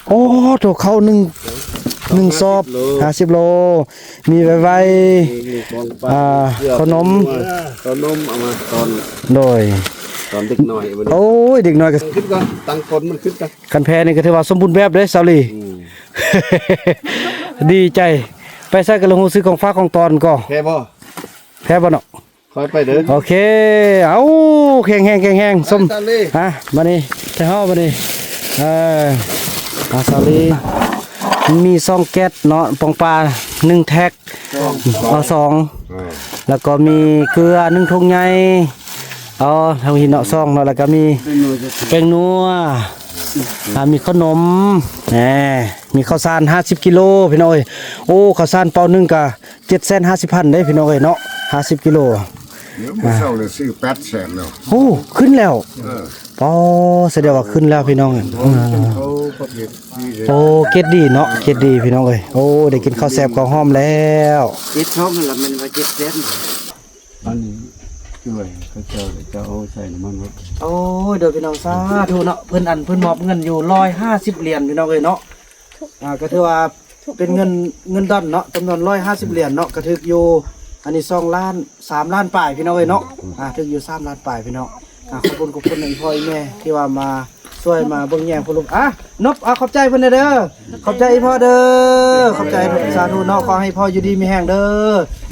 ໂອ້ ໂຕເຂົ້າໜຶ່ງ ໜຶ່ງສອບ ຫ້າສິບໂລ ຫ້າສິບໂລ ມີໄວໆ ມີ ມີຂອງຝາກ ອ່າ ເກືອ ເຂົ້າໜົມ ເຂົ້າໜົມ ເອົາມາຕອນ ໂດຍ ຕອນເດັກນ້ອຍ ໂອ້ຍ ເດັກນ້ອຍກໍ ຕັ້ງຂຶ້ນກ່ອນ ຕັ້ງກົ້ນມັນຂຶ້ນກ່ອນ ຄັນແພ້ນີ້ກໍຖືວ່າສົມບູນແບບເດ້ ສາວລີ ອືມ ດີໃຈ ໄປໃສກໍລະຮູ້ຊື້ຂອງຝາກຂອງຕອນກໍ ແພ້ບໍ່ ແພ້ບໍ່ເນາະ? ຄ່ອຍໄປເດີ ໂອເຄ ເອົາ ແຂງແຮງ ແຂງແຮງ ສົມ ໄປ ສາວລີ ຮະ ບາດນີ້ ໄທເຮົາ ບາດນີ້ ເອີ ອາ ສາວລີ ມີສອງແກັດເນາະ ປອງປາ ໜຶ່ງແທັກ ສອງ ເອົາ ສອງ ເອີ ແລ້ວກໍມີເກືອ ໜຶ່ງຖົງໃຫຍ່ ເອົາ ທາງນີ້ເນາະ ສອງເນາະ ແລ້ວກໍມີແປ້ງນົວ ແປ້ງນົວ ອາ ມີເຂົ້າໜົມ ແໜ ມີເຂົ້າສານ ຫ້າສິບກິໂລ ພີ່ນ້ອງເອີຍ ໂອ້ ເຂົ້າສານເປົາໜຶ່ງກະ ເຈັດແສນຫ້າສິບພັນເດ້ພີ່ນ້ອງເອີຍເນາະ ຫ້າສິບກິໂລ ດຽວມື້ເຊົ້ານີ້ຊື້ແປດແສນແລ້ວ ໂອ້ ຂຶ້ນແລ້ວ ເອີ ປໍ ສະແດງວ່າຂຶ້ນແລ້ວພີ່ນ້ອງ ເອີ ເຂົາປະເພດດີເດ້ ໂອ້ ເກດດີເນາະ ເກດດີພີ່ນ້ອງເອີຍ ໂອ້ ໄດ້ກິນເຂົ້າແຊບເຂົ້າຫອມແລ້ວ ເຈັດສອງຫັ້ນລະແມ່ນວ່າເຈັດແສນ ອັນນີ້ຊ່ວຍເຂົາເຈົ້າ ເຈົ້າເອົາໃສ່ນ້ຳມັນເບິດ ໂອ້ຍ ໂດຍພີ່ນ້ອງ ສາທຸເນາະ ເພິ່ນ ອັນ ເພິ່ນມອບເງິນຢູ່ຮ້ອຍຫ້າສິບຫຼຽນພີ່ນ້ອງເອີຍເນາະ ອ່າ ກໍຖືວ່າເປັນເງິນ ເງິນດອນເນາະ ຈຳນວນຮ້ອຍຫ້າສິບຫຼຽນເນາະ ກໍຖືກຢູ່ ອັນນີ້ສອງລ້ານ ສາມລ້ານປາຍພີ່ນ້ອງເອີຍເນາະ ອ່າ ຖືກຢູ່ສາມລ້ານປາຍພີ່ນ້ອງ ອ່າ ຂອບຄຸນ ຂອບຄຸນອີ່ພໍ່ອີ່ແມ່ທີ່ວ່າມາຊ່ວຍມາເບິ່ງແຍງພວກລູກ ອ່າ ນົບ ອ່າ ຂອບໃຈເພິ່ນແດ່ເດີ ຂອບໃຈອີ່ພໍ່ເດີ ຂອບໃຈ ສາທຸເນາະ ຂໍໃຫ້ພໍ່ຢູ່ດີມີແຮງເດີ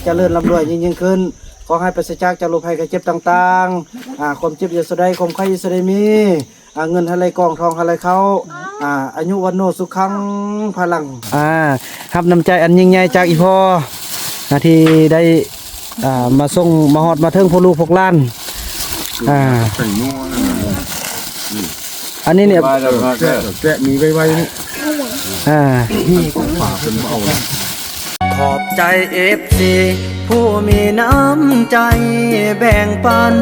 ຈະເລີນລ່ຳລວຍຍິ່ງໆຂຶ້ນ ຂໍໃຫ້ປາສະຈາກຈາກໂລກໄພໄຂ້ເຈັບຕ່າງໆ ອ່າ ຄວາມເຈັບຢ່າສະໄດ້ ຄວາມໄຂ້ຢ່າສະໄດ້ມີ ອ່າ ເງິນໃຫ້ໄຫຼກອງ ທອງໃຫ້ໄຫຼເຂົ້າ ອ່າ ອາຍຸວັນໂນສຸຂັງພະລັງ ອ່າ ຮັບນ້ຳໃຈອັນຍິ່ງໃຫຍ່ຈາກອີ່ພໍ່ ອ່າ ທີ່ໄດ້ ອ່າ ມາສົ່ງມາຮອດມາເຖິງພວກລູກພວກຫຼານ ອ່າ ອັນນີ້ນີ້ ແກະ ແກະມີໄວໆນີ້ ອ່າ ຂອບໃຈເອັຟຊີຜູ້ມີນ້ຳໃຈແບ່ງປັນ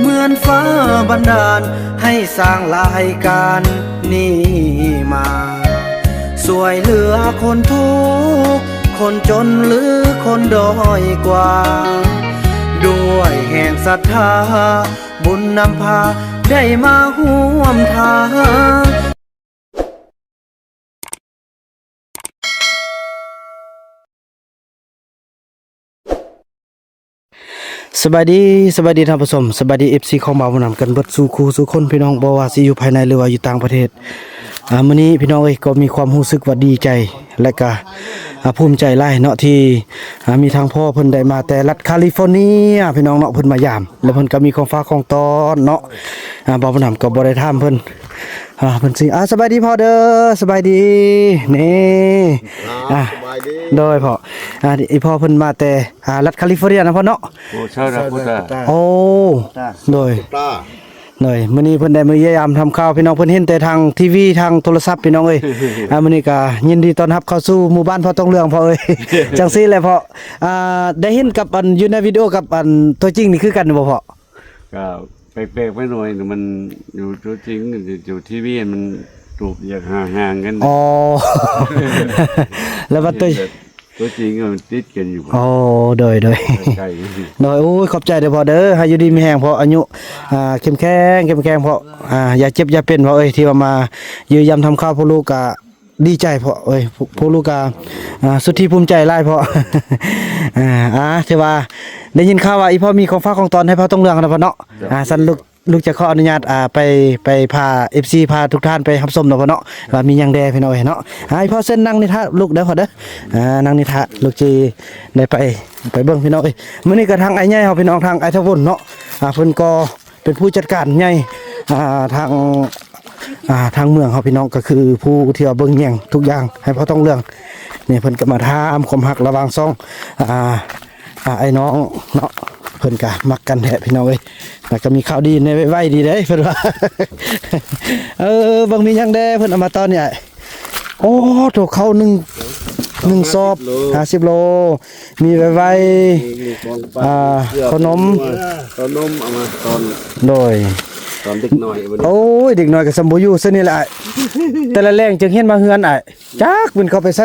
ເໝືອນຟ້າບັນດານໃຫ້ສ້າງລາຍການນີ້ມາ ຊ່ວຍເຫຼືອຄົນທຸກຄົນຈົນ ຫຼືຄົນດ້ອຍກວ່າ ດ້ວຍແຮງສັດທາ ບຸນນຳພາໄດ້ມາຮ່ວມທາງ ສະບາຍດີ ສະບາຍດີທ່ານຜູ້ຊົມ ສະບາຍດີເອັຟຊີຂອງບ່າວບຸນນຳກັນເບິດສູ່ຄູ່ສູ່ຄົນ ພີ່ນ້ອງ ບໍ່ວ່າຊິຢູ່ພາຍໃນ ຫຼືວ່າຢູ່ຕ່າງປະເທດ ອ່າ ມື້ນີ້ພີ່ນ້ອງເອີຍ ກໍມີຄວາມຮູ້ສຶກວ່າດີໃຈ ແລະກະ ອ່າ ພູມໃຈຫຼາຍເນາະ ທີ່ ອ່າ ມີທາງພໍ່ເພິ່ນໄດ້ມາແຕ່ລັດຄາລີຟໍເນຍ ພີ່ນ້ອງເນາະ ເພິ່ນມາຢາມ ແລ້ວເພິ່ນກໍມີຂອງຝາກຂອງຕ້ອນເນາະ ອ່າ ບ່າວບຸນນຳກໍບໍ່ໄດ້ຖາມເພິ່ນ ອ່າ ເພິ່ນຊິ ອ່າ ສະບາຍດີພໍ່ເດີ ສະບາຍດີ ນີ້ ອ່າ ອ່າ ສະບາຍດີ ໂດຍພໍ່ ອ່າ ອີ່ພໍ່ເພິ່ນມາແຕ່ ອ່າ ລັດຄາລີຟໍເນຍນະພໍ່ເນາະ ໂອ້ ຊາວດາໂກຕາ ໂອ້ ໂດຍ ໂດຍ ມື້ນີ້ເພິ່ນໄດ້ມາຢ້ຽມຢາມທຳຂ່າວ ພີ່ນ້ອງ ເພິ່ນເຫັນແຕ່ທາງທີວີ ທາງໂທລະສັບ ພີ່ນ້ອງເອີຍ ອ່າ ມື້ນີ້ກໍຍິນດີຕ້ອນຮັບເຂົ້າສູ່ໝູ່ບ້ານພໍ່ຕ້ອງເຫຼືອງ ພໍ່ເອີຍ ຈັ່ງຊີ້ແຫຼະພໍ່ ອ່າ ໄດ້ເຫັນກັບອັນ ຢູ່ໃນວິດີໂອກັບອັນຕົວຈິງນີ້ຄືກັນບໍ່ພໍ່? ກໍແປກໆໄປໜ້ອຍ ມັນຢູ່ຕົວຈິງ ຢູ່ທີວີມັນຕູບຢາກຫ່າງໆກັນ ອໍ ແລ້ວບັດຕົວ ຕົວຈິງມັນຕິດກັນຢູ່ ອໍ ໂດຍ ໂດຍ ໃກ້ໆ ໂດຍ ໂອ້ຍ ຂອບໃຈເດີພໍ່ເດີ ໃຫ້ຢູ່ດີມີແຮງພໍ່ ອາຍຸ ອ່າ ເຂັ້ມແຂງ ເຂັ້ມແຂງພໍ່ ອ່າ ຢ່າເຈັບຢ່າເປັນພໍ່ເອີຍ ທີ່ວ່າມາຢ້ຽມຢາມທຳຂ່າວພວກລູກກະ ດີໃຈພໍ່ເອີຍ ພວກ ພວກລູກກະ ອ່າ ສຸດທີ່ພູມໃຈຫຼາຍພໍ່ ອ່າ ອ່າ ຖືວ່າໄດ້ຍິນຂ່າວວ່າອີ່ພໍ່ມີຂອງຝາກຂອງຕ້ອນໃຫ້ພໍ່ຕ້ອງເຫຼືອງນະພໍ່ເນາະ ອ່າ ຊັ້ນລູກ ລູກຈະຂໍອະນຸຍາດ ອ່າ ໄປ ໄປພາເອັຟຊີ ພາທຸກທ່ານໄປຮັບຊົມເນາະພໍ່ເນາະ ວ່າມີຫຍັງແດ່ພີ່ນ້ອງເອີຍເນາະ ອ່າ ອີ່ພໍ່ເຊີນນັ່ງນີ້ຖ້າລູກເດີພໍ່ເດີ ອ່າ ນັ່ງນີ້ຖ້າ ລູກຊິໄດ້ໄປ ໄປເບິ່ງພີ່ນ້ອງເອີຍ ມື້ນີ້ກໍທາງອ້າຍໃຫຍ່ເຮົາ ພີ່ນ້ອງ ທາງອ້າຍທະວົນເນາະ ອ່າ ເພິ່ນກໍ ເປັນຜູ້ຈັດການໃຫຍ່ ອ່າ ທາງ ອ່າ ທາງເມືອງເຮົາ ພີ່ນ້ອງ ກໍຄືຜູ້ທີ່ວ່າເບິ່ງແຍງທຸກຢ່າງໃຫ້ພໍ່ຕ້ອງເຫຼືອງ ນີ້ເພິ່ນກໍມາຖາມຄວາມຮັກລະຫວ່າງສອງ ອ່າ ອ່າ ອ້າຍນ້ອງເນາະ ເພິ່ນກໍມັກກັນແທ້ພີ່ນ້ອງເອີຍ ແລ້ວກໍມີຂ່າວດີໃນໄວໆນີ້ເດ້ ເພິ່ນວ່າ ເອີ ເບິ່ງມີຫຍັງແດ່ ເພິ່ນເອົາມາຕອນນີ້ອ້າຍ ໂອ້ ໂຕເຂົ້າໜຶ່ງ ໜຶ່ງສອບ ຫ້າສິບໂລ ຫ້າສິບໂລ ມີໄວໆ ມີຂອງຝາກ ອ່າ ເກືອ ເຂົ້າໜົມ ເຂົ້າໜົມ ເອົາມາຕອນ ໂດຍ ຕອນເດັກນ້ອຍ ໂອ້ຍ ເດັກນ້ອຍກໍສ່ຳບໍ່ຢູ່ຊະນີ້ແຫຼະອ້າຍ ແຕ່ລະແລງຈຶ່ງເຫັນມາເຮືອນອ້າຍ ຈັກມັນເຂົ້າໄປໃສ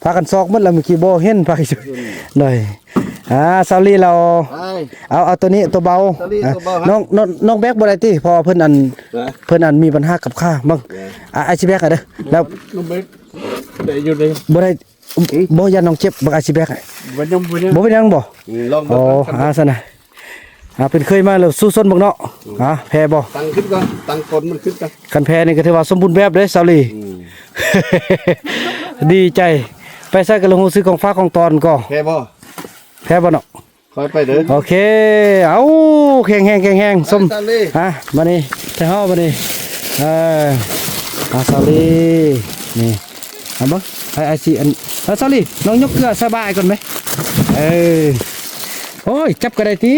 ພາກັນຊອກໝົດແລ້ວ ມື້ກີ້ບໍ່ເຫັນ ພາກັນ ໂດຍ ອ່າ ຊາວລີລາວ ໄປ ເອົາ ເອົາໂຕນີ້ ໂຕເບົາ ຊາວລີ ອ່າ ໂຕເບົາ ນ້ອງ ນ້ອງ ນ້ອງແບກບໍ່ໄດ້ຕິ ເພາະວ່າເພິ່ນອັນ ນະ ເພິ່ນອັນມີບັນຫາກັບຂາ ເບິ່ງ ນະ ອ່າ ອ້າຍຊິແບກໃຫ້ເດີ ແລ້ວ ນ້ອງແບກໄດ້ຢູ່ເດ້ ບໍ່ໄດ້ ບໍ່ ຢ້ານນ້ອງເຈັບ ບັກອາຊິແບກ ບໍ່ເປັນຫຍັງ ບໍ່ເປັນຫຍັງ ບໍ່ເປັນຫຍັງບໍ່? ອືມ ລອງເບິ່ງ ອໍ ອ່າ ຊັ້ນນະ ອ່າ ເປັນເຄີຍມາແລ້ວສູ້ຊົນເບິ່ງເນາະ ອ່າ ແພ້ບໍ່? ຕັ້ງຂຶ້ນກ່ອນ ຕັ້ງກົ້ນມັນຂຶ້ນກ່ອນ ຄັນແພ້ນີ້ກໍຖືວ່າສົມບູນແບບເດ້ ຊາວລີ ອືມ ດີໃຈ ໄປໃສກໍລະຮູ້ຊື້ຂອງຝາກຂອງຕ້ອນກໍ ແພ້ບໍ່? ແພ້ບໍ່ເນາະ? ຄ່ອຍໄປເດີ ໂອເຄ ເອົາ ແຂງແຮງ ແຂງແຮງ ສົມ ໄປ ຊາວລີ ອ່ະ ມານີ້ ແທ້ເຮົາ ມານີ້ ເອີ ອ່າ ຊາວລີ ນີ້ ເອົາເບິ່ງ ໄອ້ ໄອ້ຊິອັນ ເອົາ ຊາວລີ ນ້ອງຍົກເກືອໃສ່ບ່າອ້າຍກ່ອນໄໝ? ເອີ ໂອ້ຍ ຈັບກໍໄດ້ຕິ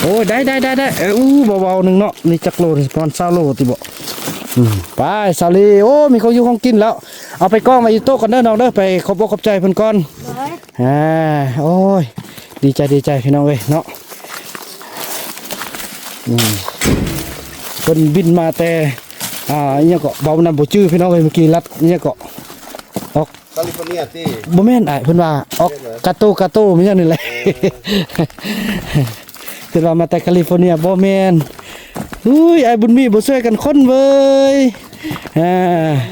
ໂອ້ຍ ໄດ້ ໄດ້ ໄດ້ ໄດ້ ເອີ ອູ້ ເບົາໆໜຶ່ງເນາະ ນີ້ຈັກໂລ ປະມານຊາວໂລຕິບໍ? ອືມ ໄປ ຊາວລີ ໂອ້ ມີຂອງຢູ່ຂອງກິນແລ້ວ ເອົາໄປກອງໄວ້ຢູ່ໂຕະກ່ອນເດີນ້ອງເດີ ໄປຂອບອົກຂອບໃຈເພິ່ນກ່ອນ ໂດຍ ອ່າ ໂອ້ຍ ດີໃຈ ດີໃຈ ພີ່ນ້ອງເອີຍເນາະ ອືມ ເພິ່ນບິນມາແຕ່ ອ່າ ອີຫຍັງເກາະ ເວົ້ານຳບໍ່ຈື່ ພີ່ນ້ອງເອີຍ ເມື່ອກີ້ລັດ ອີຫຍັງເກາະ ອອກ ຄາລິຟໍເນຍຕິ ບໍ່ແມ່ນອ້າຍ ເພິ່ນວ່າອອກ ແມ່ນເຫລອ? ກາໂຕ ກາໂຕ ມີຫຍັງນີ້ແຫຼະ ເອີ ເພິ່ນວ່າມາແຕ່ຄາລິຟໍເນຍ ບໍ່ແມ່ນ ອຸ້ຍ ອ້າຍບຸນມີບໍ່ຊ່ວຍກັນຄົ້ນເວີຍ ອ່າ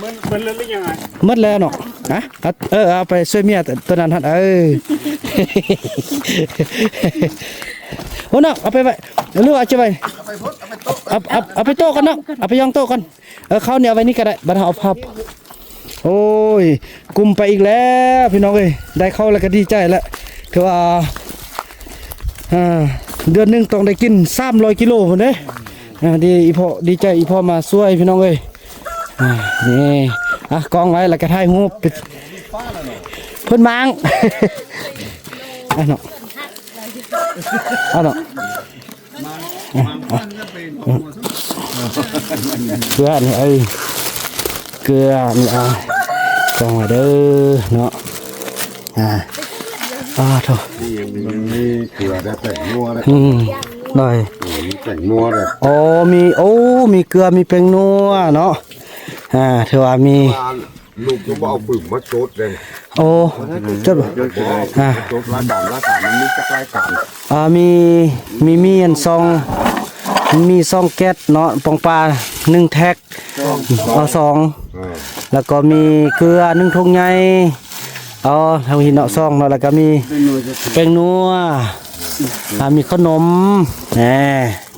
ໝົດ ໝົດແລ້ວຫຼືຍັງອ້າຍ? ໝົດແລ້ວເນາະ ຮະ ເອົາ ເອີ ເອົາໄປຊ່ວຍເມຍໂຕນັ້ນຫັ້ນ ເອີ ໂອ້ເນາະ ເອົາໄປໄວ້ ລູກເອົາໄວ້ ເອົາໄປໂຕະ ເອົາ ເອົາ ເອົາໄປໂຕະກ່ອນເນາະ ເອົາໄປຢອງໂຕະກ່ອນ ເອີ ເຂົ້ານີ້ເອົາໄວ້ນີ້ກໍໄດ້ ບັດເຮົາເອົາພັບ ໂອ້ຍ ກຸ້ມໄປອີກແລ້ວພີ່ນ້ອງເອີຍ ໄດ້ເຂົ້າແລ້ວກໍດີໃຈແລ້ວ ຖືວ່າ ອ່າ ເດືອນໜຶ່ງຕ້ອງໄດ້ກິນສາມຮ້ອຍກິໂລພຸ້ນເດ້ ອ່າ ດີອີ່ພໍ່ ດີໃຈອີ່ພໍ່ມາຊ່ວຍພີ່ນ້ອງເອີຍ ອ່າ ນີ້ ອ່ະ ກອງໄວ້ແລ້ວກໍຖ່າຍຮູບ ເພິ່ນມ້າງ ອ່ະເນາະ ອ່ະເນາະ ອ່ະ ອ່ະ ເກືອນີ້ ເອີ ເກືອນີ້ ອ່າ ກອງໄວ້ເດີເນາະ ອ່າ ອ່າ ໂທ້ ມັນມີເກືອໄດ້ ແປ້ງນົວໄດ້ ອືມ ໂດຍ ເອີ ມີແປ້ງນົວໄດ້ ໂອ້ ມີ ໂອ້ ມີເກືອ ມີແປ້ງນົວເນາະ ອ່າ ຖືວ່າມີ ລູກຍັງບໍ່ເອົາປຶ້ມມາຈົດເດ້ ໂອ້ ຈົດບໍ່ ອ່າ ຈົດລາຍການ ລາຍການມັນມີຈັກລາຍການ ອ່າ ມີ ມີ ມີອັນສອງ ມີສອງແກັດເນາະ ປອງປາໜຶ່ງແທັກ ເອົາສອງ ເອີ ແລ້ວກໍມີເກືອໜຶ່ງຖົງໃຫຍ່ ເອົາທາງຫີນເນາະ ສອງເນາະ ແລ້ວກໍມີແປ້ງນົວ ອ່າ ມີຂະໜົມ ແໜ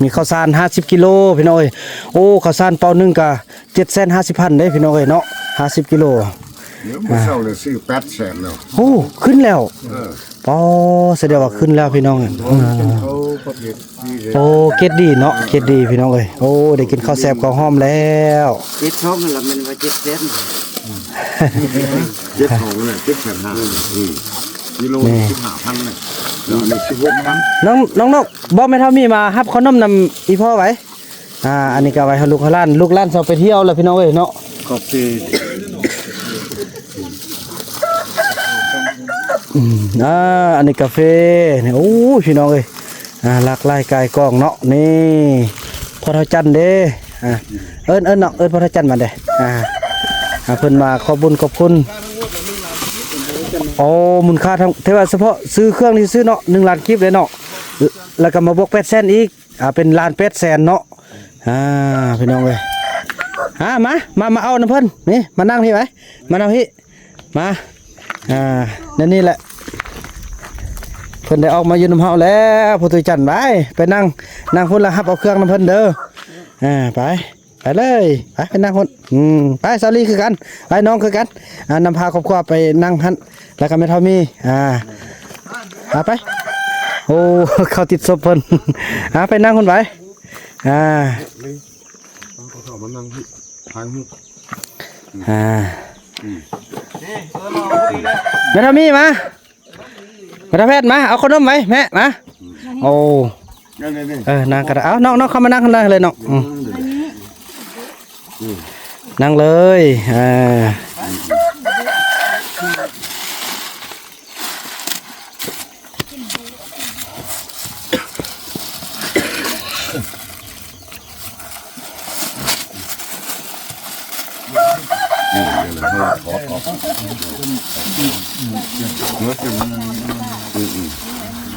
ມີເຂົ້າສານຫ້າສິບກິໂລ ພີ່ນ້ອງເອີຍ ໂອ້ ເຂົ້າສານເປົາໜຶ່ງກະ ເຈັດແສນຫ້າສິບພັນເດ້ພີ່ນ້ອງເອີຍເນາະ ຫ້າສິບກິໂລ ດຽວມື້ເຊົ້ານີ້ຊື້ແປດແສນແລ້ວ ໂອ້ ຂຶ້ນແລ້ວ ເອີ ປໍ ສະແດງວ່າຂຶ້ນແລ້ວພີ່ນ້ອງ ເອີ ໂອ້ ເກດດີເນາະ ເກດດີພີ່ນ້ອງເອີຍ ໂອ້ ໄດ້ກິນເຂົ້າແຊບເຂົ້າຫອມແລ້ວ ເຈັດສອງຫັ້ນລະແມ່ນວ່າເຈັດແສນ ເຈັດສອງຫັ້ນແຫຼະ ເຈັດແສນຫ້າ ອືມ ກິໂລນີ້ສິບຫ້າພັນນະ ແລ້ວອັນນີ້ສິບຫົກພັນ ນ້ອງ ນ້ອງນົກ ບອກແມ່ເຖົ້າມີມາຮັບເຂົ້າໜົມນຳອີ່ພໍ່ໄວ້ ອ່າ ອັນນີ້ກໍເອົາໄວ້ໃຫ້ລູກໃຫ້ຫຼານ ລູກຫຼານຊອບໄປທ່ຽວແລ້ວພີ່ນ້ອງເອີຍເນາະ ຂອບໃຈ ອືມ ອ່າ ອັນນີ້ກາເຟນີ້ ໂອ້ຍ ພີ່ນ້ອງເອີຍ ອ່າ ຫຼາກຫຼາຍກ່າຍກອງເນາະ ນີ້ ພໍ່ເຖົ້າຈັນເດ້ ອ່າ ເອີ້ນ ເອີ້ນເນາະ ເອີ້ນພໍ່ເຖົ້າຈັນມາເດ້ ອ່າ ອ່າ ເພິ່ນມາຂອບບຸນຂອບຄຸນ ໂອ້ ມູນຄ່າທັງ ແຕ່ວ່າສະເພາະຊື້ເຄື່ອງນີ້ຊື້ເນາະ ໜຶ່ງລ້ານກີບເດ້ເນາະ ແລ້ວກໍມາບວກແປດແສນອີກ ອ່າ ເປັນລ້ານແປດແສນເນາະ ອ່າ ພີ່ນ້ອງເອີຍ ອ່າ ມາ ມາ ມາເອົານຳເພິ່ນ ນີ້ ມານັ່ງພີ້ໄວ້ ມານັ່ງພີ້ ມາ ອ່າ ແນວນີ້ແຫຼະ ເພິ່ນໄດ້ອອກມາຢູ່ນຳເຮົາແລ້ວ ພໍ່ເຖົ້າຈັນ ໄປ ໄປນັ່ງ ນັ່ງພຸ້ນລະ ຮັບເອົາເຄື່ອງນຳເພິ່ນເດີ ອ່າ ໄປ ໄປເລີຍ ໄປ ໄປນັ່ງພຸ້ນ ອືມ ໄປ ສາລີຄືກັນ ໄປ ນ້ອງຄືກັນ ອ່າ ນຳພາຄອບຄົວໄປນັ່ງຫັ້ນ ແລ້ວກໍແມ່ເຖົ້າມີ ອ່າ ເອົາໄປ ໂອ້ ເຂົ້າຕິດສົບເພິ່ນ ອ່າ ໄປນັ່ງພຸ້ນໄປ ອ່າ ເອົາເຂົ້າມານັ່ງພີ້ ຖ່າຍຮູບ ອ່າ ອືມ ແມ່ເຖົ້າມີມາ ມາ ທ້າວແພດ ມາ ເອົາຂະໜົມໄວ້ແມ່ ມາ ໂອ້ ເອີ ນັ່ງກໍໄດ້ ເອົາ ນ້ອງ ນ້ອງເຂົ້າມານັ່ງຂ້າງໃນເລີຍນ້ອງ ອືມ ນັ່ງເລີຍ ເອີ ນີ້ ເວລາເຮົາຖອດອອກ ອືມ ອືມ.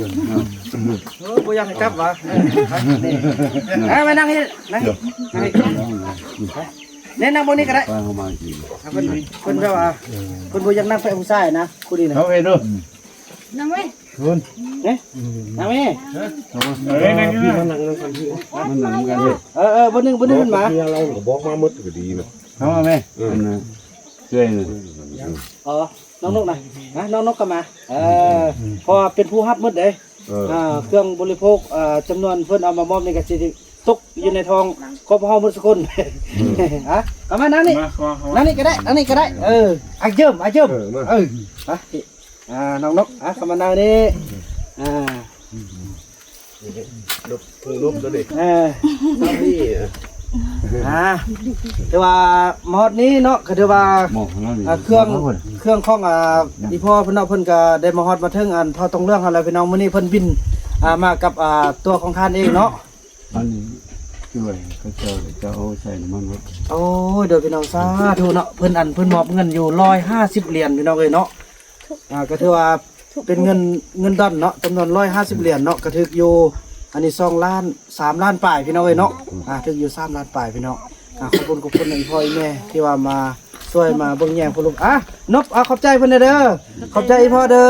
ໂອ້ ບໍ່ຢາກໃຫ້ຈັບຫວາ? ເອີ ນີ້ ເອົາມານັ່ງນີ້ ນັ່ງນີ້ ນັ່ງນີ້ ແນະນຳບ່ອນນີ້ກໍໄດ້ ໄປເຮົາມາກິນ ເພິ່ນ ເພິ່ນແບບວ່າ ເພິ່ນບໍ່ຢາກນັ່ງແປະຜູ້ຊາຍນະ ຜູ້ນີ້ນະ ເຮົາເອງເດີ ນັ່ງໄວ້ ເອີ ນັ່ງນີ້ ເອີ ມານັ່ງນຳກັນ ມານັ່ງນຳກັນເດີ ເອີ ເອີ ບ່ອນໜຶ່ງ ບ່ອນໜຶ່ງ ເພິ່ນມາ ເຮົາມາແມ່ ເອີ ຊ່ວຍ ອໍ ນ້ອງນົກນະ ນະ ນ້ອງນົກກໍມາ ເອີ ເພາະວ່າເປັນຜູ້ຮັບໝົດເດ້ ເອີ ອ່າ ເຄື່ອງບໍລິໂພກ ອ່າ ຈຳນວນເພິ່ນເອົາມາມອບນີ້ກໍຊິຕົກຢູ່ໃນທ້ອງຂອງພວກເຮົາໝົດທຸກຄົນ ອືມ ອ່ະ ເຂົ້າມານັ່ງນີ້ ມາ ເຂົ້າມາ ນັ່ງນີ້ກໍໄດ້ ນັ່ງນີ້ກໍໄດ້ ເອີ ອາເຢິມ ອາເຢິມ ເອີ ມາ ເອີ ມາ ອ່າ ນ້ອງນົກ ອ່າ ເຂົ້າມານັ່ງນີ້ ອ່າ ລົບ ລົບຕົວນີ້ ເອີ ອ່າ ຖືວ່າມາຮອດນີ້ເນາະ ກໍຖືວ່າ ອ່າ ເຄື່ອງ ເຄື່ອງຂອງ ອ່າ ອີ່ພໍ່ເພິ່ນເນາະ ເພິ່ນກໍໄດ້ມາຮອດມາເຖິງອັນພໍ່ຕົງເລື່ອງຫັ້ນແລ້ວພີ່ນ້ອງ ມື້ນີ້ເພິ່ນບິນ ອ່າ ມາກັບ ອ່າ ຕົວຂອງທ່ານເອງເນາະ ອັນນີ້ຊ່ວຍເຂົາເຈົ້າ ເຈົ້າເອົາໃສ່ນ້ຳມັນເນາະ ໂອ້ຍ ໂດຍພີ່ນ້ອງ ສາທຸເນາະ ເພິ່ນອັນ ເພິ່ນມອບເງິນຢູ່ຮ້ອຍຫ້າສິບຫຼຽນພີ່ນ້ອງເອີຍເນາະ ອ່າ ກໍຖືວ່າ ເປັນເງິນ ເງິນດອນເນາະ ຈຳນວນຮ້ອຍຫ້າສິບຫຼຽນເນາະ ກໍຖືກຢູ່ ອັນນີ້ສອງລ້ານ ສາມລ້ານປາຍພີ່ນ້ອງເອີຍເນາະ ອ່າ ຖືກຢູ່ສາມລ້ານປາຍພີ່ນ້ອງ ອ່າ ຂອບຄຸນ ຂອບຄຸນອີ່ພໍ່ອີ່ແມ່ທີ່ວ່າມາຊ່ວຍມາເບິ່ງແຍງພວກລູກ ອ່າ ນົກ ອ່າ ຂອບໃຈເພິ່ນແດ່ເດີ ຂອບໃຈອີ່ພໍ່ເດີ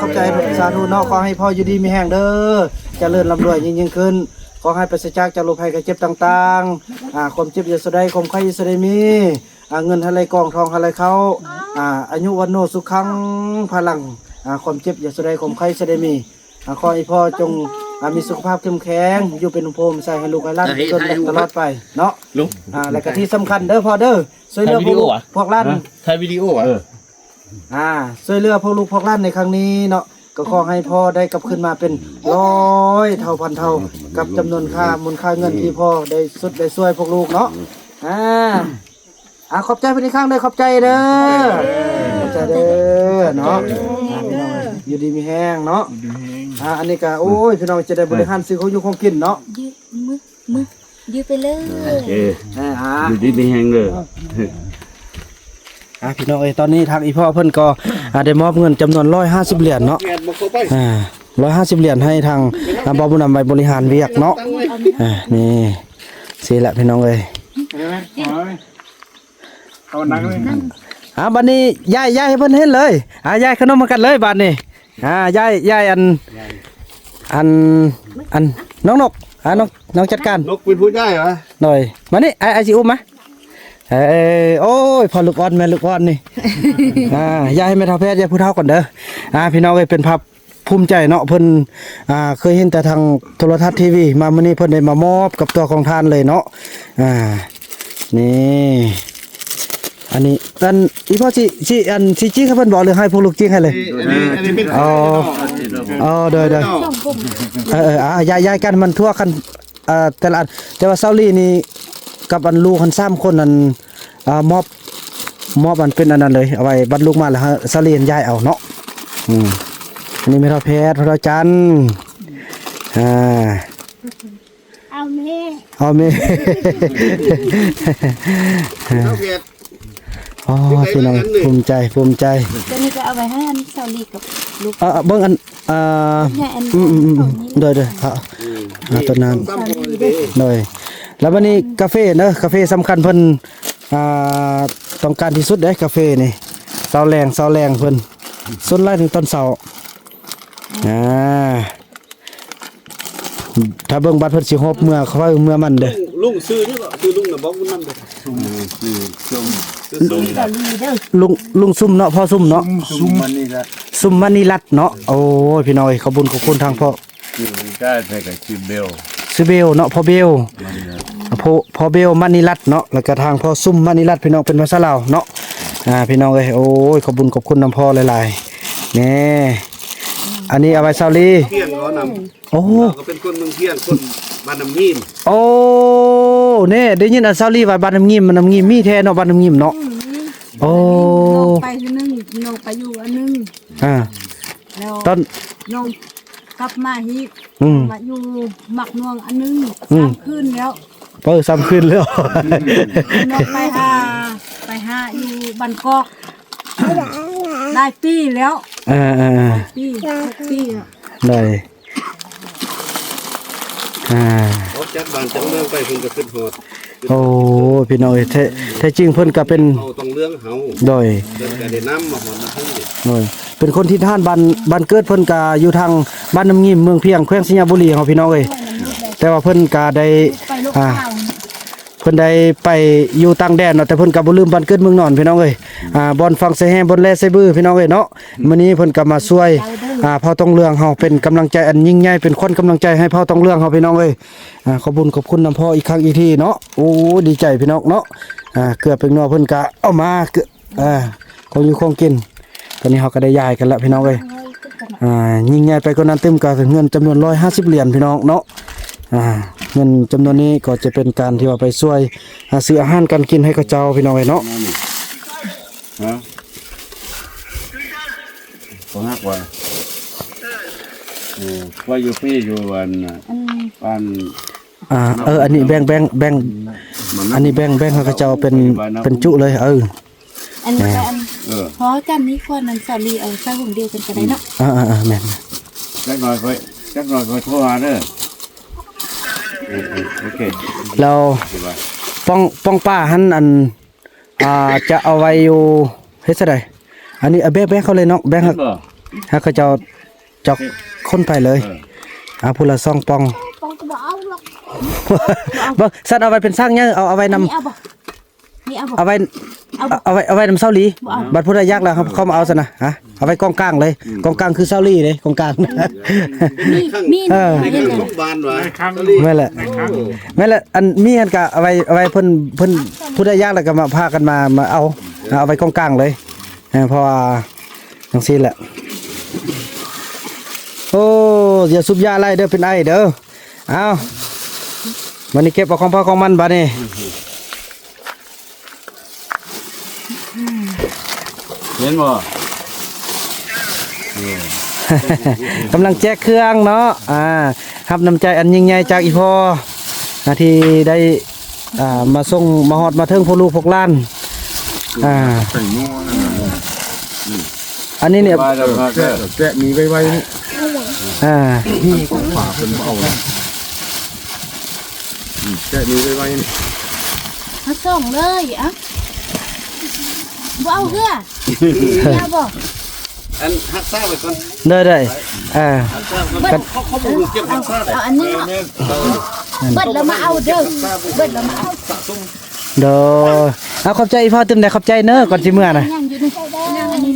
ຂອບໃຈ ສາທຸເນາະ ຂໍໃຫ້ພໍ່ຢູ່ດີມີແຮງເດີ ຈະເລີນລ່ຳລວຍຍິ່ງໆຂຶ້ນ ຂໍໃຫ້ປາສະຈາກຈາກໂລກໄພໄຂ້ເຈັບຕ່າງໆ ອ່າ ຄວາມເຈັບຢ່າສູ່ໄດ້ ຄວາມໄຂ້ຢ່າສູ່ໄດ້ມີ ອ່າ ເງິນໃຫ້ໄຫຼກອງ ທອງໃຫ້ໄຫຼເຂົ້າ ອ່າ ອາຍຸວັນໂນສຸຂັງພະລັງ ອ່າ ຄວາມເຈັບຢ່າສູ່ໄດ້ ຄວາມໄຂ້ຢ່າສູ່ໄດ້ມີ ອ່າ ຂໍໃຫ້ພໍ່ຈົ່ງ ອ່າ ມີສຸຂະພາບເຂັ້ມແຂງ ຢູ່ເປັນຮົ່ມໂພຮົ່ມໄຊໃຫ້ລູກໃຫ້ຫຼານ ໃຫ້ ເປັນຕົ້ນ ໃຫ້ ຕະຫຼອດໄປເນາະ ລຸງ ອ່າ ແລ້ວກໍທີ່ສຳຄັນເດີພໍ່ເດີ ຊ່ວຍເຫຼືອພວກລູກພວກຫຼານ ຖ່າຍວິດີໂອຫວາ? ອ່າ ຊ່ວຍເຫຼືອພວກລູກພວກຫຼານໃນຄັ້ງນີ້ເນາະ ກໍຂໍໃຫ້ພໍ່ໄດ້ກັບຄືນມາເປັນຮ້ອຍເທົ່າພັນເທົ່າ ກັບຈຳນວນຄ່າມູນຄ່າເງິນທີ່ພໍ່ໄດ້ສຸດໄດ້ຊ່ວຍພວກລູກເນາະ ອ່າ ອ່າ ຂອບໃຈເພິ່ນອີກຄັ້ງເດີ ຂອບໃຈເດີ ຂອບໃຈເດີເນາະ ອ່າ ພີ່ນ້ອງ ຢູ່ດີມີແຮງເນາະ ຢູ່ດີມີແຮງ ອ່າ ອັນນີ້ກໍ ໂອ້ຍ ພີ່ນ້ອງ ຈະໄດ້ບໍລິຫານຊື້ຂອງຢູ່ຂອງກິນເນາະ ຢືມມື ມື ຢືມໄປເລີຍ ເອີ ອ່າ ຢູ່ດີມີແຮງເດີ ອ່າ ພີ່ນ້ອງເອີຍ ຕອນນີ້ທາງອີ່ພໍ່ເພິ່ນກໍ ອ່າ ໄດ້ມອບເງິນຈຳນວນຮ້ອຍຫ້າສິບຫຼຽນເນາະ ອ່າ ຮ້ອຍຫ້າສິບຫຼຽນໃຫ້ທາງ ອ່າ ບ່າວບຸນນຳໄວ້ບໍລິຫານວຽກເນາະ ອ່າ ນີ້ ຊີ້ແຫຼະພີ່ນ້ອງເອີຍ ເອົານັ່ງເລີຍ ອ່າ ບາດນີ້ຍ້າຍ ຍ້າຍໃຫ້ເພິ່ນເຫັນເລີຍ ອ່າ ຍ້າຍຂະໜົມໃຫ້ກັນເລີຍບາດນີ້ ອ່າ ຍ້າຍ ຍ້າຍອັນ ອັນ ອັນ ນ້ອງນົກ ອ່າ ນ້ອງ ນ້ອງຈັດການ ນົກເປັນຜູ້ຍ້າຍຫວາ? ໂດຍ ມານີ້ ອ້າຍ ອ້າຍຊິອຸ້ມມາ ເອີ ໂອ້ຍ ພໍ່ລູກອ່ອນ ແມ່ລູກອ່ອນນີ້ ອ່າ ຍ້າຍໃຫ້ແມ່ເຖົ້າແພດ ຍ້າຍຜູ້ເຖົ້າກ່ອນເດີ ອ່າ ພີ່ນ້ອງເອີຍ ເປັນພາບ ພູມໃຈເນາະ ເພິ່ນ ອ່າ ເຄີຍເຫັນແຕ່ທາງໂທລະທັດ ທີວີ ມາມື້ນີ້ເພິ່ນໄດ້ມາມອບກັບຕົວຂອງທ່ານເລີຍເນາະ ອ່າ ນີ້ ອັນນີ້ ອັນ ອີ່ພໍ່ຊິ ຊິ ອັນ ຊິຈິກໃຫ້ເພິ່ນບໍ ຫຼືໃຫ້ພວກລູກຈິກໃຫ້ເລີຍ? ອັນນີ້ ອັນນີ້ເປັນ ອໍ ອໍ ໂດຍ ໂດຍ ເອີ ເອີ ອ່າ ຍ້າຍ ຍ້າຍກັນມັນທົ່ວກັນ ອ່າ ແຕ່ລະອັນ ແຕ່ວ່າສາວລີນີ້ກັບອັນລູກຫັ້ນສາມຄົນນັ້ນ ອ່າ ມອບ ມອບອັນເປັນອັນນັ້ນເລີຍ ເອົາໄວ້ບັດລູກມາແລ້ວ ສາວລີຫັ້ນຍ້າຍເອົາເນາະ ອືມ ອັນນີ້ແມ່ເຖົ້າແພດ ພໍ່ເຖົ້າຈັນ ອ່າ ເອົາແມ່ ເອົາແມ່ ເຖົ້າແພດ ອໍ ພີ່ນ້ອງ ພູມໃຈ ພູມໃຈ ຕົວນີ້ກໍເອົາໄວ້ໃຫ້ອັນສາວລີກັບລູກ ເອີ ເບິ່ງອັນ ອ່າ ອືມໆໆ ໂດຍໆ ອ່າ ອືມ ອ່າ ຕົ້ນນ້ຳ ໂດຍ ແລ້ວບັດນີ້ກາເຟເດີ ກາເຟສຳຄັນເພິ່ນ ອ່າ ຕ້ອງການທີ່ສຸດເດ້ ກາເຟນີ້ ເຊົ້າແລງ ເຊົ້າແລງເພິ່ນ ສ່ວນຫຼາຍຕອນເຊົ້າ ອ່າ ຖ້າເບິ່ງບັດເພິ່ນຊິຮອບເມືອ ເຂົ້າເມືອມັນເດ້ ລຸງ ຊື່ຫຍັງກໍ ຊື່ລຸງນະ ບອກນຳເດ້ ຊຸມ ຊື່ຊຸມ ຊື່ຊຸມ ລຸງ ລຸງຊຸມເນາະ ພໍ່ຊຸມເນາະ ຊຸມ ຊຸມມະນີລັດ ຊຸມມະນີລັດເນາະ ໂອ້ຍ ພີ່ນ້ອງເອີຍ ຂອບບຸນຂອບຄຸນທາງພໍ່ ຊື່ກາຍໃສ່ກໍຊື່ເບວ ຊື່ເບວເນາະ ພໍ່ເບວ ມະນີລັດ ພໍ່ ພໍ່ເບວມະນີລັດເນາະ ແລ້ວກໍທາງພໍ່ຊຸມມະນີລັດ ພີ່ນ້ອງ ເປັນພາສາລາວເນາະ ອ່າ ພີ່ນ້ອງເອີຍ ໂອ້ຍ ຂອບບຸນຂອບຄຸນນຳພໍ່ຫຼາຍໆ ແນ່ ອັນນີ້ເອົາໄວ້ເຊົາລີ ພຽງເຂົານຳ. ໂອ້ ລາວກໍເປັນຄົນເມືອງພຽງ ຄົນບ້ານນ້ຳງີມ. ໂອ້ ແນ່ ໄດ້ຍິນອັນເຊົາລີວ່າບ້ານນ້ຳງີມ ນ້ຳງີມມີແທ້ເນາະ ບ້ານນ້ຳງີມເນາະ. ໂອ້ ນ້ອງໄປເທື່ອໜຶ່ງ ນ້ອງໄປຢູ່ອັນໜຶ່ງ ອ່າ ແລ້ວຕອນນ້ອງກັບມາອີກ ອືມ ມາຢູ່ໝາກມ່ວງອັນໜຶ່ງ ອືມ ສາມຄືນແລ້ວ. ເອີ ສາມຄືນແລ້ວ. ນ້ອງໄປຫາ ໄປຫາຢູ່ບ້ານກອກ ຫຼາຍປີແລ້ວ. ເອີໆໆ ປີ ຫົກປີແລ້ວ. ໄດ້ ອ່າ ອອກຈາກບ້ານຈາກເມືອງໄປ ເພິ່ນກໍຄິດຮອດ. ໂອ້ ພີ່ນ້ອງເອີຍ ແທ້ ແທ້ຈິງເພິ່ນກໍເປັນ ເຜົ່າຕອງເຫຼືອງເຮົາ. ໂດຍ ເພິ່ນກໍໄດ້ນຳມາຮອດມາເຖິງນີ້. ໂດຍ ເປັນຄົນຖິ່ນຖານ ບ້ານ ບ້ານເກີດເພິ່ນກໍຢູ່ທາງບ້ານນ້ຳງີມ ເມືອງພຽງ ແຂວງໄຊຍະບູລີເຮົາ ພີ່ນ້ອງເອີຍ. ແຕ່ວ່າເພິ່ນກໍໄດ້ ອ່າ ເພິ່ນໄດ້ໄປຢູ່ຕ່າງແດນເນາະ ແຕ່ເພິ່ນກໍບໍ່ລືມບ້ານເກີດເມືອງນອນ ພີ່ນ້ອງເອີຍ. ອ່າ ບ່ອນຝັ່ງໃສ່ແຮ່ ບ່ອນແລ່ໃສ່ບື ພີ່ນ້ອງເອີຍເນາະ. ມື້ນີ້ເພິ່ນກໍມາຊ່ວຍ ອ່າ ເຜົ່າຕອງເຫຼືອງເຮົາ ເປັນກຳລັງໃຈອັນຍິ່ງໃຫຍ່ ເປັນຂວັນກຳລັງໃຈໃຫ້ເຜົ່າຕອງເຫຼືອງເຮົາ ພີ່ນ້ອງເອີຍ. ອ່າ ຂອບບຸນຂອບຄຸນນຳພໍ່ອີກຄັ້ງອີກທີເນາະ. ໂອ້ ດີໃຈພີ່ນ້ອງເນາະ. ອ່າ ເກືອເປັກນົວເພິ່ນກະເອົາມາ ອ່າ ຂອງຢູ່ຂອງກິນ. ຕອນນີ້ເຮົາກໍໄດ້ຍ້າຍກັນແລ້ວ ພີ່ນ້ອງເອີຍ. ອ່າ ຍິ່ງໃຫຍ່ໄປກວ່ານັ້ນຕື່ມ ກໍເງິນຈຳນວນຮ້ອຍຫ້າສິບຫຼຽນ ພີ່ນ້ອງເນາະ. ອ່າ ເງິນຈຳນວນນີ້ກໍຈະເປັນການທີ່ວ່າໄປຊ່ວຍ ອ່າ ຊື້ອາຫານການກິນໃຫ້ເຂົາເຈົ້າ ພີ່ນ້ອງເອີຍເນາະ. ຮະ ບໍ່ຮັກວ່າ ເອີ ວ່າຢູ່ພີ້ຢູ່ອັນ ອັນ ອັນ ອ່າ ເອີ ອັນນີ້ແບ່ງ ແບ່ງ ແບ່ງ ມັນ ອັນນີ້ແບ່ງ ແບ່ງໃຫ້ເຂົາເຈົ້າເປັນ ເປັນຈຸເລີຍ. ເອີ ອັນນີ້ກໍອັນ ເອີ ພໍຈຳນີ້ຄວນນັ້ນສາລີ ເອົາໃສ່ຫົງດຽວກັນກໍໄດ້ເນາະ. ເອີໆໆ ແມ່ນ ຈັກໜ້ອຍຂ້ອຍ ຈັກໜ້ອຍຂ້ອຍໂທຫາເດີ. ເອີໆ ໂອເຄ ແລ້ວ ຊິວ່າ ປ່ອງ ປ່ອງປາຫັ້ນ ອັນ ອ່າ ຈະເອົາໄວ້ຢູ່ ເຮັດຈັ່ງໃດ? ອັນນີ້ ເອົາແບ່ງ ແບ່ງເຂົາເລີຍເນາະ ແບ່ງໃຫ້ ເຫັນບໍ່ ໃຫ້ເຂົາເຈົ້າຈອກ ເອີ ຄົນໄປເລີຍ. ເອີ ເອົາຜູ້ລະສອງປ່ອງ ປ່ອງກໍບໍ່ເອົາຫຼອກ. ບໍ່ ຊັ້ນເອົາໄວ້ເປັນສາກໃຫຍ່ ເອົາ ເອົາໄວ້ນຳ ນີ້ເອົາບໍ່? ນີ້ເອົາບໍ່? ເອົາໄວ້ ເອົາບໍ່? ເອົາໄວ້ ເອົາໄວ້ນຳເຊົາລີ. ບໍ່ເອົາ ບັດຜູ້ໃດຢາກແລ້ວເຮົາ ເຮົາມາເອົາຊັ້ນນະ. ຮະ ເອົາໄວ້ກອງກາງເລີຍ. ອືມ ກອງກາງຄືເຊົາລີເດ້ ກອງກາງ. ມີ ມີ ເອີ ໃນຄັງ ໃນຄັງ ໃນຄັງ ແມ່ນແຫຼະ ໃນຄັງ ແມ່ນແຫຼະ. ອັນມີຫັ້ນກະເອົາໄວ້ ເອົາໄວ້ເພິ່ນ ເພິ່ນຜູ້ໃດຢາກແລ້ວກໍມາ ພາກັນມາ ມາເອົາ ເອົາໄວ້ກອງກາງເລີຍ. ເອີ ເພາະວ່າຈັ່ງຊີ້ແຫຼະ. ໂອ້ ຢ່າສູບຢາຫຼາຍເດີ ເປັນໄອເດີ. ເອົາ ບັດນີ້ເກັບເອົາຂອງໃຜຂອງມັນບັດນີ້. ເຫັນບໍ່? ເອີ ກຳລັງແຈກເຄື່ອງເນາະ. ອ່າ ຮັບນ້ຳໃຈອັນຍິ່ງໃຫຍ່ຈາກອີ່ພໍ່ ອ່າ ທີ່ໄດ້ ອ່າ ມາສົ່ງມາຮອດມາເຖິງພວກລູກພວກຫຼານ. ອ່າ ແຕງໂມນັ້ນນະ. ອັນນີ້ນີ້ ແກະ ແກະມີໄວໆ ນີ້ ອ່າ ຂອງຝາກເພິ່ນບໍ່ເອົານະ. ອືມ ແກະນີ້ໄວໆ ນີ້ ເອົາສົ່ງເລີຍ. ເອົ້າ ບໍ່ເອົາເຮືອ ເອົາບໍ່? ອັນຮັກສາໄວ້ກ່ອນ ໄດ້ໆ. ອ່າ ຮັກສາໄວ້ກ່ອນ ເຂົາ ເຂົາບໍ່ຮູ້ເກັບຮັກສາໄດ້. ເອົາອັນນີ້ເນາະ ເບິດແລ້ວມາເອົາເດີ ເບິດແລ້ວມາເອົາ ສະສົມ. ໂດຍ ເອົາ ຂອບໃຈອີ່ພໍ່ຕື່ມໄດ້ ຂອບໃຈເນີ ກ່ອນຊິເມືອນະ. ຍັງຢູ່ນີ້ ຍັງອັນນີ້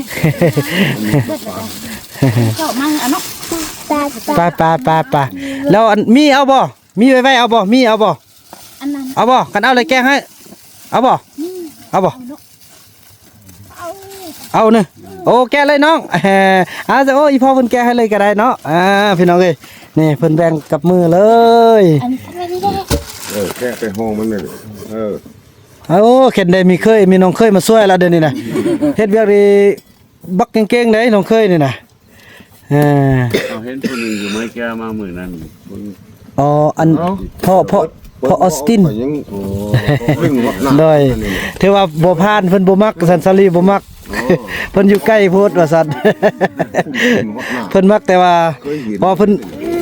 ເຂົ້າມາເນາະ. ໄປໆໆໆ ແລ້ວອັນມີເອົາບໍ່? ມີໄວໆ ເອົາບໍ່? ມີເອົາບໍ່? ອັນນັ້ນ ເອົາບໍ່? ຄັນເອົາແລ້ວແກະໃຫ້ ເອົາບໍ່? ອືມ ເອົາບໍ່? ເອົາເນາະ ເອົາ ເອົາເນີ. ໂອ້ ແກະເລີຍນ້ອງ. ອ່າ ໂອ້ ອີ່ພໍ່ເພິ່ນແກະໃຫ້ເລີຍກໍໄດ້ເນາະ. ອ່າ ພີ່ນ້ອງເອີຍ ນີ້ເພິ່ນແບ່ງກັບມືເລີຍ. ອັນນີ້ ເອີ ແກະໄປຫ້ອງມັນເລີຍ. ເອີ ໂອ້ ເຫັນໄດ້ມີເຂີຍ ມີນ້ອງເຂີຍມາຊ່ວຍລະດຽວນີ້ນະ. ເຮັດວຽກນີ້ບັກເກັ່ງໆເດ້ ນ້ອງເຂີຍນີ້ນະ. ເອີ ເຮົາເຫັນຜູ້ໜຶ່ງຢູ່ເມືອງແກ້ວມາມື້ນັ້ນ. ອໍ ອັນ ເອົ້າ ພໍ່ ພໍ່ ພໍ່ອອສຕິນ. ໂອ້ ໂດຍ ຖືວ່າບໍ່ຜ່ານ ເພິ່ນບໍ່ມັກ ສັນສາລີບໍ່ມັກ. ໂອ້ ເພິ່ນຢູ່ໃກ້ໂພດວ່າຊັ້ນ. ເພິ່ນມັກແຕ່ວ່າ ເຄີຍເຫັນ ພໍເພິ່ນ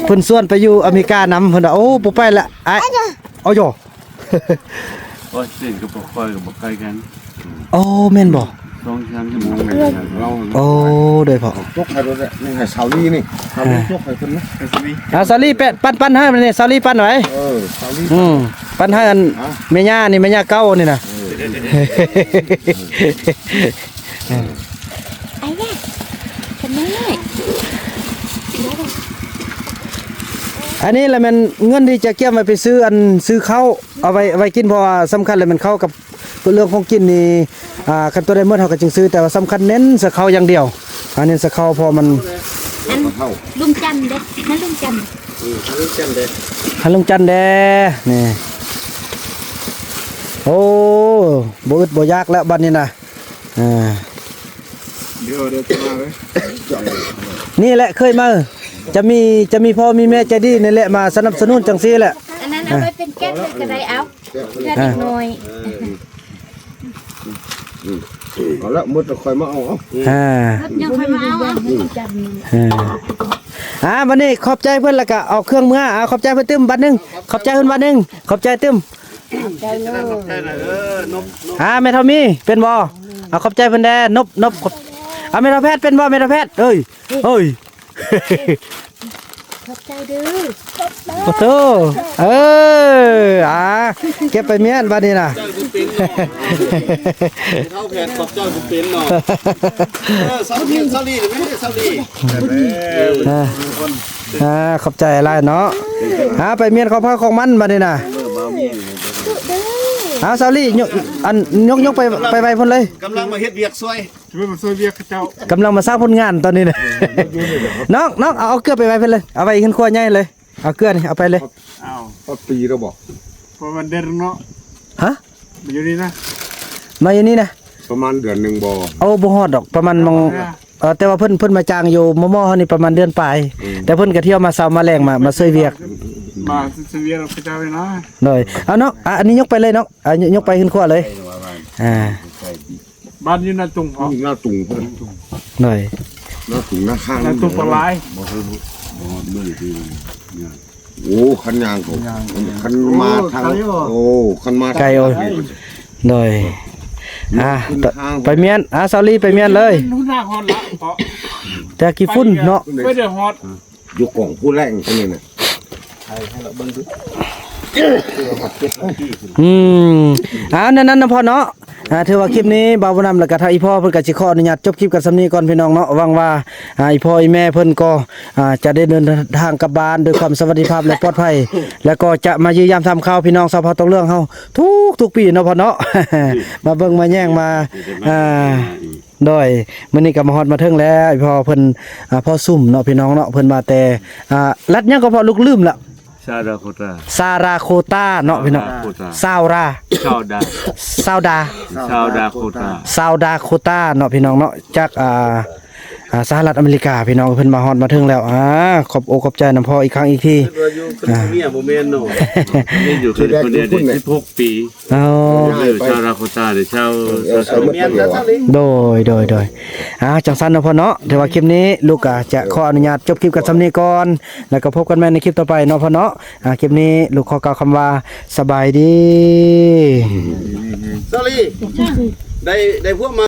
ເພິ່ນຊວນໄປຢູ່ອາເມລິການຳ ເພິ່ນວ່າ ໂອ້ ບໍ່ໄປລະອ້າຍ. ເອົາຢໍ ໂອ້ຍ ເສັ້ນກັບພວກຂ້ອຍກໍບໍ່ໄກກັນ. ໂອ້ ແມ່ນບໍ່? ສອງສາມຊົ່ວໂມງ. ໂອ້ ໂດຍພໍ່ ຈົກໃຫ້ລົດແຫຼະ ນີ້ໃຫ້ສາວລີນີ້ ສາວລີ ອ່າ ຈົກໃຫ້ເພິ່ນນະ. ອ່າ ສາວລີ ແປະ ປັນ ປັນໃຫ້ມັນນີ້ ສາວລີ ປັນໄວ້. ເອີ ສາວລີ ອືມ ປັນໃຫ້ອັນ ແມ່ຍ່ານີ້ ແມ່ຍ່າເກົ່ານີ້ນະ. ເອີ ໄອ້ຍາ ເປັນຫຍັງນ້ອຍ? ອັນນີ້ລະແມ່ນເງິນທີ່ຈະກຽມໄວ້ໄປຊື້ອັນ ຊື້ເຂົ້າ ເອົາໄວ້ ໄວ້ກິນ ເພາະວ່າສຳຄັນລະແມ່ນເຂົ້າກັບເລື່ອງຂອງກິນນີ້. ອ່າ ຄັນຕົວໃດໝົດເຮົາກໍຈຶ່ງຊື້ ແຕ່ວ່າສຳຄັນເນັ້ນໃສ່ເຂົ້າຢ່າງດຽວ. ອ່າ ເນັ້ນໃສ່ເຂົ້າ ເພາະມັນ ອັນ ເຮົາ ລຸງຈັນເດ້ ມາລຸງຈັນ ເອີ ຫາລຸງຈັນເດ້ ຫາລຸງຈັນແດ່ ນີ້ ໂອ້ ບໍ່ອຶດບໍ່ຢາກແລ້ວບັດນີ້ນະ ອ່າ ດຽວ ດຽວຈະມາເລີຍ ນີ້ແຫຼະເຄີຍມາ ຈະມີ ຈະມີພໍ່ມີແມ່ໃຈດີນີ້ແຫຼະ ມາສະໜັບສະໜູນຈັ່ງຊີ້ແຫຼະ ອັນນັ້ນເອົາໄວ້ເປັນແກັບເລີຍກໍໄດ້ ເອົາ ເພື່ອເດັກນ້ອຍ ເອີ ເອົາລະ ໝົດແລ້ວຄ່ອຍມາເອົາ ເອົາ ອ່າ ໝົດຍັງຄ່ອຍມາເອົາ ເອົາ ອ່າ ອ່າ ບັດນີ້ຂອບໃຈເພິ່ນ ແລ້ວກະເອົາເຄື່ອງເມືອ ອ່າ ຂອບໃຈເພິ່ນຕື່ມບາດໜຶ່ງ ຂອບໃຈເພິ່ນບາດໜຶ່ງ ຂອບໃຈຕື່ມ ຂອບໃຈເລີຍ ອ່າ ແມ່ເຖົ້າມີ ເປັນບໍ່? ເອົາ ຂອບໃຈເພິ່ນແດ່ ນົບ ນົບ ຂອບ ອ່າ ແມ່ເຖົ້າແພດ ເປັນບໍ່ ແມ່ເຖົ້າແພດ? ເອີຍ ເອີຍ ຂອບໃຈເດີ ໂອ້ໂຕ ເອີ ອ່າ ເກັບໄປມ້ຽນບາດນີ້ນະ ເຈົ້າບໍ່ເປັນເນາະ ເຖົ້າແພດຂອບໃຈບໍ່ເປັນເນາະ ເອີ ສາວລີ ສາວລີ ແມ່ນສາວລີ ອ່າ ອ່າ ຂອບໃຈຫຼາຍເນາະ ອ່າ ໄປມ້ຽນຂອງໃຜຂອງມັນບາດນີ້ນະ ເອົາ ສາວລີ ຍົກ ອັນ ຍົກ ຍົກໄປ ໄປໄວ້ພຸ້ນເລີຍ ກຳລັງມາເຮັດວຽກຊ່ວຍ ຊິໄປຊ່ວຍວຽກເຂົາເຈົ້າ ກຳລັງມາສ້າງຜົນງານຕອນນີ້ນະ ນ້ອງ ນ້ອງ ເອົາ ເອົາເກືອໄປໄວ້ເພິ່ນເລີຍ ເອົາໄວ້ເຮືອນຄົວໃຫຍ່ເລີຍ ເອົາເກືອນີ້ເອົາໄປເລີຍ ອ້າວ ຮອດປີແລ້ວບໍ່? ປະມານເດືອນໜຶ່ງເນາະ ຮະ? ມາຢູ່ນີ້ນະ ມາຢູ່ນີ້ນະ ປະມານເດືອນໜຶ່ງບໍ່? ໂອ້ ບໍ່ຮອດດອກ ປະມານມັງ ເອີ ແຕ່ວ່າເພິ່ນ ເພິ່ນມາຈ້າງຢູ່ມໍ່ໆເຮົານີ້ປະມານເດືອນປາຍ ອືມ ແຕ່ເພິ່ນກະທ່ຽວມາເຊົ້າມາແລງ ມາ ມາຊ່ວຍວຽກ ມາຊ່ວຍວຽກເຂົາເຈົ້າເລີຍນະ ໂດຍ ເອົາເນາະ ອ່າ ອັນນີ້ຍົກໄປເລີຍເນາະ ອ່າ ຍົກໄປຂຶ້ນຄົວເລີຍ ອ່າ ບ້ານຢູ່ນາຕຸງເນາະ ນາຕຸງພຸ້ນ ໂດຍ ນາຕຸງນາຄາງ ນາຕຸງປາລາຍ ບໍ່ເຖິງ ບໍ່ຮອດມື້ທີ່ ໂອ້ ຄັນຍ່າງເຂົາ ຄັນມາທາງ ໂອ້ ໄກຢູ່ ໂອ້ ຄັນມາ ໄກໂອ້ຍ ໂດຍ ອ່າ ໄປມ້ຽນ ອ່າ ສາວລີໄປມ້ຽນເລີຍ ແຕ່ຂີ້ຝຸ່ນເນາະ ໄປໄດ້ຮອດ ຢູ່ກອງຜູ້ແລງອັນນີ້ນະ ອືມ ອ່າ ແນວນັ້ນນະພໍ່ເນາະ ອ່າ ຖືວ່າຄລິບນີ້ບ່າວບຸນນຳ ແລະກະທາງອີ່ພໍ່ເພິ່ນກະຊິຂໍອະນຸຍາດຈົບຄລິບກັນສ່ຳນີ້ກ່ອນພີ່ນ້ອງເນາະ ຫວັງວ່າ ອ່າ ອີ່ພໍ່ອີ່ແມ່ເພິ່ນກໍ ອ່າ ຈະໄດ້ເດີນທາງກັບບ້ານດ້ວຍຄວາມສະຫວັດດີພາບ ແລະ ປອດໄພ ແລະກໍຈະມາຢ້ຽມຢາມຖາມຂ່າວພີ່ນ້ອງຊາວເຜົ່າຕອງເຫຼືອງເຮົາທຸກໆປີເນາະພໍ່ເນາະ ມາເບິ່ງມາແຍງມາ ອ່າ ໂດຍ ມື້ນີ້ກໍມາຮອດມາເຖິງແລ້ວ ພໍ່ເພິ່ນ ອ່າ ພໍ່ຊຸມເນາະ ພີ່ນ້ອງເນາະ ເພິ່ນມາແຕ່ ອ່າ ລັດຫຍັງກໍພໍ່ ລູກລືມລະ ຊາວດາໂຄຕາ ຊາວດາໂຄຕາເນາະພີ່ນ້ອງ ຊາວດາໂຄຕາ ຊາວດາ ຊາວດາ ຊາວດາ ຊາວດາໂຄຕາ ຊາວດາໂຄຕາເນາະ ພີ່ນ້ອງເນາະ ຈາກ ອ່າ ອ່າ ສະຫະລັດອາເມລິກາ ພີ່ນ້ອງ ເພິ່ນມາຮອດມາເຖິງແລ້ວ ອ່າ ຂອບອົກຂອບໃຈນຳພໍ່ອີກຄັ້ງອີກທີ ເພິ່ນວ່າຢູ່ ອ່າ ເພິ່ນເປັນເມຍບໍ່ແມ່ນເນາະ ເພິ່ນຢູ່ ເພິ່ນຢູ່ໄດ້ ເພິ່ນຢູ່ໄດ້ ເພິ່ນ ສິບຫົກປີ ອໍ ເອີ ຊາວດາໂຄຕາເດ້ ຊາວ ເອີ ຊາວ ຊາວ ໂດຍ ໂດຍ ໂດຍ ອ່າ ຈັ່ງຊັ້ນເນາະພໍ່ເນາະ ຖືວ່າຄລິບນີ້ລູກກໍຈະຂໍອະນຸຍາດຈົບຄລິບກັນສ່ຳນີ້ກ່ອນ ແລ້ວກໍພົບກັນໃໝ່ໃນຄລິບຕໍ່ໄປເນາະພໍ່ເນາະ ອ່າ ຄລິບນີ້ລູກຂໍກ່າວຄຳວ່າ ສະບາຍດີ ສາວລີ ໄດ້ ໄດ້ພວກມາ